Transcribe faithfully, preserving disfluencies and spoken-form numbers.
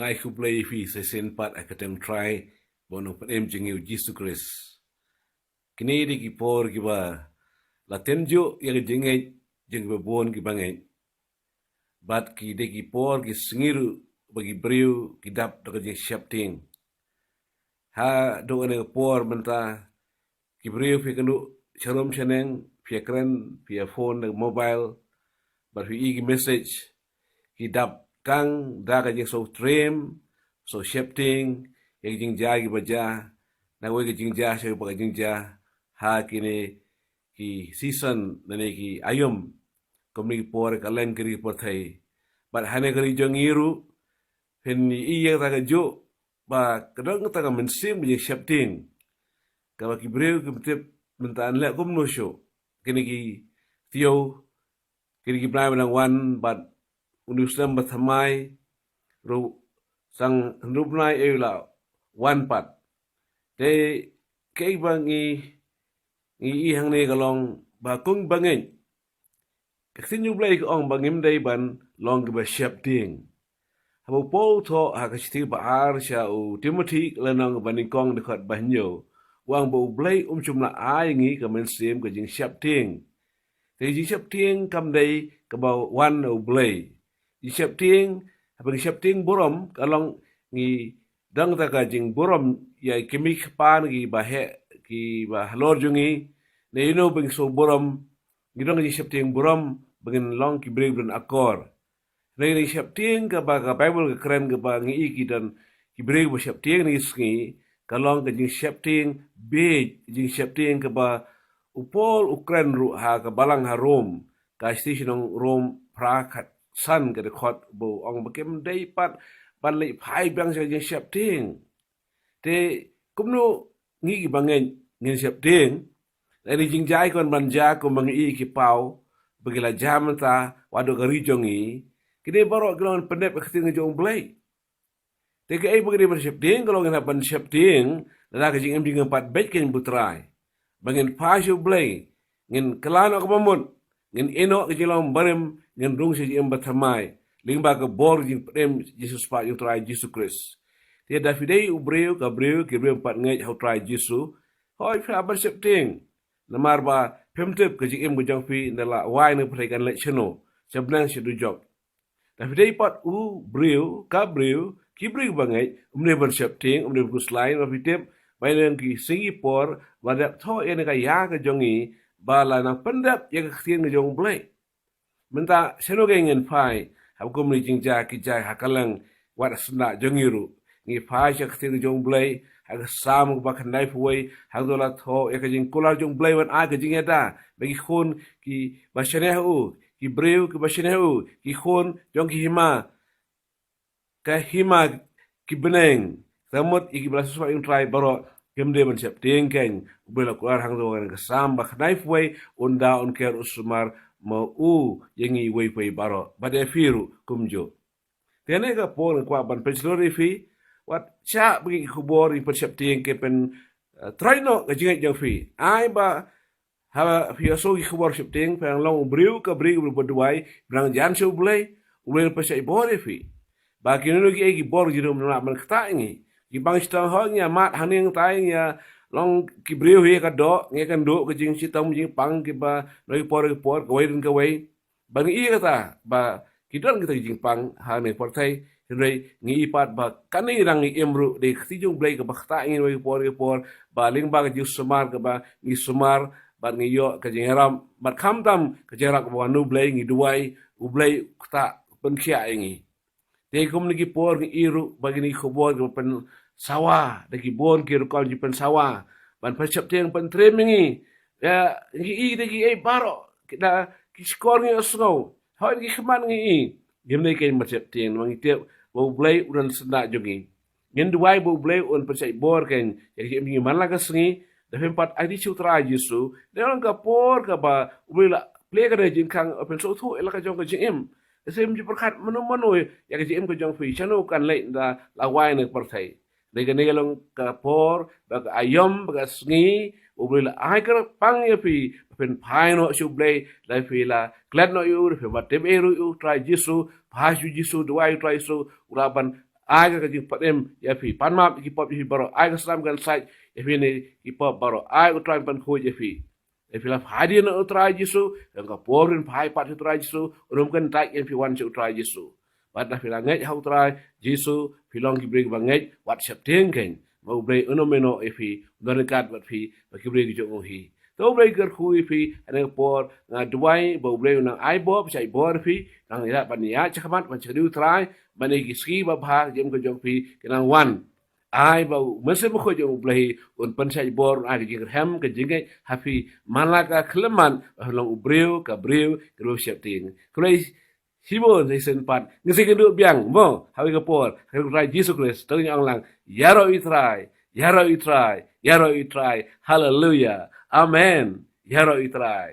Ai khublei ïa phi sa shisien pat ha ka kyrteng U Trai bad U Nongpynim jong ngi U Jisu Khrist. Kine dei ki por kiba la tynjuh ïa ka jingngeit jong kiba bun kiba ngeit. Bad ki dei ki por ki sngi ruh ba ki briew ki dap da ka jingsheptieng. Haduh kane ka por mynta ki briew phi kynduh sharum shaneng, phi ïakren, phi ïa phone da ka mobile, bad phi i ki message, ki dap tang da ka jingsngewtriem, sngewsheptieng ïa ki jingjia kiba jia na kawei ka jingjia sha kawei ka jingjia ha kine ki season lane ki aïom kum kine ki por ha kylleng ki ri pyrthei. Bad ha kane ka ri jong ngi ruh phin ïohi ïa kata kajuh ba ka don kata ka mynsiem ka jingsheptieng kaba ki briew kim tip mynta yn leh kumno shuh. Kine ki taïew, kine ki bnai ba dang wan bad une u snem ba thymmai ruh sa hynriew bnai aïu la wan pat. Te kaei ba ngi, ngi i hangne ka long ba kum ba ngeit, ka ktien jong U Blei ka ong ba ngim dei ban long kiba sheptieng. Haba u Paul u thoh ha ka shithi ba ar sha u Timothi, ka lynnong ba nyngkong, dkhot ba hynñiew, u ong ba U Blei um shym la ai ngi ka mynsiem ka jingsheptieng. Te ka jingsheptieng kam dei kaba wan na U Blei. Jingsheptieng, haba ngi sheptieng burom, ka long ngi don kata ka jingburom ïa ki kmie ki kpa kiba heh, kiba halor jong ngi. Ne ïa uno ba ngi sngewburom, ngi don ka jingsheptieng burom ba ngin long ki briew ba don akor. Hynrei ka jingsheptieng kaba ka Baibl ka kren kaba ngi i ki don ki briew ba sheptieng kine ki sngi, ka long ka jingsheptieng bieit, jingsheptieng kaba u Paul u kren ruh ha ka balang ha Rom, ka shithi sha ki nong Rom phra, khatsan ka dkhot, ba u ong ba kim dei pat ban leit phai biang sha ka jingsheptieng. Te kumno ngi kiba ngeit ngin sheptieng lada ki jingjia ki wan ban jia kumba ngi i ki paw ba ki la jia mynta haduh ka ri jong ngi? Kine baroh ki long ban pyndep ïa ka ktien ka jong U Blei. Te kaei ba ngi dei ban sheptieng? Ka long ngi hap ban sheptieng lada ka jingim jong ngi kam pat beit kein bad U Trai, ba ngin phai sha U Blei, ngin kylla noh kaba mut, ngin ïeh noh ka jinglong barim, ngin rung sha ka jingim bathymmai lyngba ka bor jingpynim jingsiewspah jong U Trai Jisu Khrist. Te lada phi dei u briew, ka briew, ki briew kim pat ngeit ha U Trai Jisu, hooid, phi hap ban sheptieng. Namar ba phim tip ka jingim ka jong phi ynda la wai na ka pyrthei kan leit shano, sha bneng sha dujok. Lada phi dei pat u briew, ka briew, ki briew kiba ngeit, ym dei ban sheptieng, ym dei ban khuslai, namar phi tip ba ïa ki sngi ki por ba la dep thoh ïa kane ka ïa ka jong ngi, ba la nang pyndep ïa ka ktien ka jong U Blei. Mynta shano kein ngin phai haba kum kine ki jingjia ki jia ha kylleng, wat ha syndah jong ngi ruh? Ngi phai sha ka ktien ka jong U Blei, ha ka Salm kaba khyndaiphew wei, hangto la thoh ïa ka jingkular jong U Blei ban ai ka jingïada ba ki khun kiba shaniah ha u, ki briew kiba shaniah ha u, ki khun jong ki hima, ka hima ki bneng, ka mut ïa kiba la siewspah ïa U Trai baroh, kim dei ban sheptieng kein. U Blei u la kular hangto ha ka Salm ba khyndaiphew wei, un da un ker un sumar ma u ïa ngi iwei pa iwei baroh, bad ïa phi ruh kumjuh. Te ha kane ka por nga kwah ban pynshlur ïa phi, wat shah ba ki khubor jingpynsheptieng kin pyn, eh, trei noh ka jingngeit jong phi. Ai ba haba phi ïohsngew ki khubor sheptieng, phi nang long u briew, ka briew kaba duwai, phi nang jan sha U Blei, U Blei un pynshait bor ïa phi. Ba kino kino kiei ki bor jong U Blei ym lah ban ktah ïa ngi. Ki bang shitom, hooid, ngi ïa mad hangne hangtai, ngi ïa long ki briew hi ïa ka doh, ngi ïa kynduh ka jingshitom jingpang kiba na ki por ki por, kawei ruh kawei. Ba ngi i kata ba ki don kita ki jingpang ha kane ka pyrthei, hynrei ngi i pat ba kane ngi dang ngi im ruh, dei ka ktien jong U Blei kaba ktah ïa ngi ha ki por ki por, ba lyngba ka jingsumar kaba ngi sumar bad ngi ïoh ka jingïarap, bad khamtam ka jingïarap kaba wan na U Blei, ngi duwai, U Blei u ktah, pynkhiah ïa ngi. Te kum kine ki por ngi i ruh ba kine ki khubor kiba pynsawa, da ki bun ki rukom jingpynsawa ban pynsheptieng, pyntriem ïa ngi. Ïa, ngi i da kiei baroh, da ki shkor ngi ïohsngew, hooid, da ki khmat ngi i. Ngim dei kein ban sheptieng, namar ngi tip ba U Blei u don syndah jong ngi. Ngin duwai ba U Blei un pynshait bor kein ïa ka jingim jong ngi man la ka sngi. Da phim pat ïeit sha U Trai Jisu, dei long ka por kaba U Blei u la plie kane ka jingkhang, phin sngewthuh ïa la ka jong ka jingim. Lehse phim ju pyrkhat mano mano ïa ka jingim ka jong phi, shano kan leit ynda la wai na ka pyrthei. Dei kane ka long ka por, ba ka aïom, ba ka sngi U Blei u la ai kyrpang ïa phi ba phin phai noh sha U Blei. Lada phi la klet noh ïa u, lada phi la tip ei ruh ïa U Trai Jisu, phai sha U Jisu, duwai ïa U Trai Jisu, u lah ban Ai ka jingpynim ïa phi. Pan map ïa ki pop ïa phi baroh. Ai ka slem ka jingshai ïa phi ne ki pop baroh. Ai U Trai un pynkhuid ïa phi. Ïa phi la phai hadien U Trai Jisu, ïa ka por phin phai pat sha U Trai Jisu, un ym kyntait ïa phi wan sha U Trai Jisu. Bad lada phi la ngeit ha U Trai Jisu, phi long ki briew ba ngeit, wat sheptieng kein. Ba U Blei un ym ïehnoh ïa phi, un don ryngkat bad phi, bad ki briew ki jong U hi. To U Blei kyrkhu ïa phi, ha kane ka por, nga duwai, ba U Blei un nang ai bor, shait bor ïa phi, nang ïa ban ïa shakhmat, ban shakri U Trai, ban ïa ki sngi babha, jong ka jong phi, ki nang wan. Ai ba U Mynsiem Bakhuid jong U Blei un pynshait bor, un ai ka jingrhem, ka jingngeit ha phi, man la ka khlem man, ba phin long u briew, ka briew, ka briew sheptieng. Khublei shibun, shisien pat, ngin sa ïakynduh biang, mo, ha kawei ka por, ha ka kyrteng U Trai Jisu Khrist, to ngin ong lang, ïaroh ïa U Trai, ïaroh ïa U Trai, ïaroh ïa U Trai, haleluya, amen, ïaroh ïa U Trai.